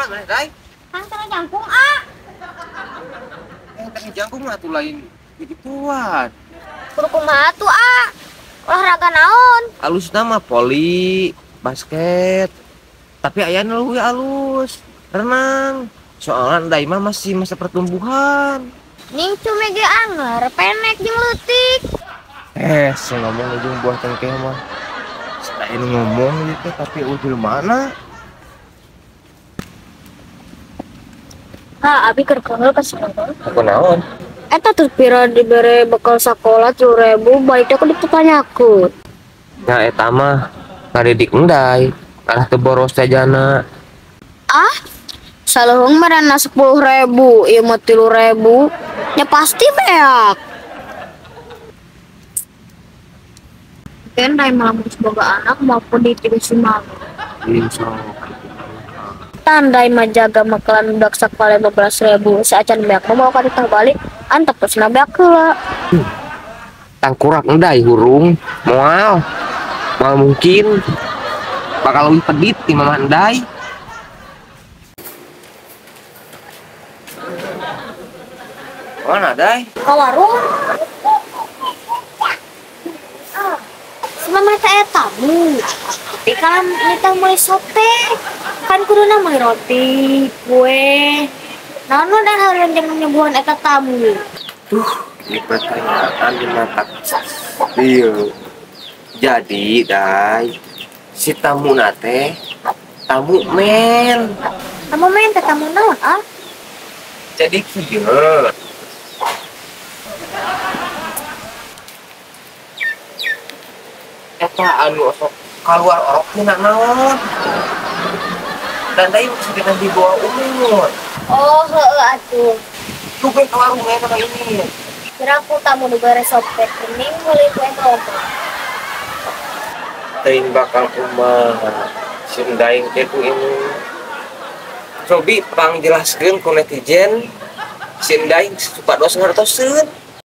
Mana dai? Kan tengah jangkung ah. Tengah jangkung mah tuh lain begituan. Kudu kumaha tuh ah? Olahraga naon? Alus nama voli, basket. Tapi aya nu leuwih alus, renang. Soalnya Ndai mah masih masa pertumbuhan. Ning cumi ge anger, penek jeung leutik. Saya ngomong jeung buah cengkeh mah. Saya ngomong gitu tapi ujul mana? Ha, abi keur keungeul ka sineuh. Aku naon? Eta tuh pira dibere bekal sakola 3.000 baik aku dipertanyakeun. Nah eta mah ngadidik endai, kalah teu boros jajana. Ah, saleuheung merana 10.000, ieu mah 3.000. Nya pasti beak. Kan dai mah geus boga anak maupun dititip si mama. Tandai mah jaga makalan budak sakola 15.000, saacan beak mah mau ka ditah balik. Antep terus nabrak heula. Tangkurak endai hurung, moal. Moal mungkin bakal leuwih pedit ti mamah endai. Mana dai? Ka warung. Si mamah teh eta tamu. Tapi kalau nitah meuli sote, kan kuduna meuli roti, kue. Naon nu dan harian jeung nyuguhan eta tamu. Duh, ini pertanyaan di mata. Iya. Jadi, dai, si tamu nate tamu men. Tamu men teh tamu naon, ah? Jadi kieu. Eta anu osok kaluar orok tina naon? Dan dai masih dengan di bawah umur. Oh, heeh atuh. Tuh ke warung eta ini. Kira aku tamu nu bare sopet kuning meuli kue loba. Teuing bakal kumaha si Daeng teh ku ini. Cobi pangjelaskeun ku netizen si Daeng supados ngartoseun.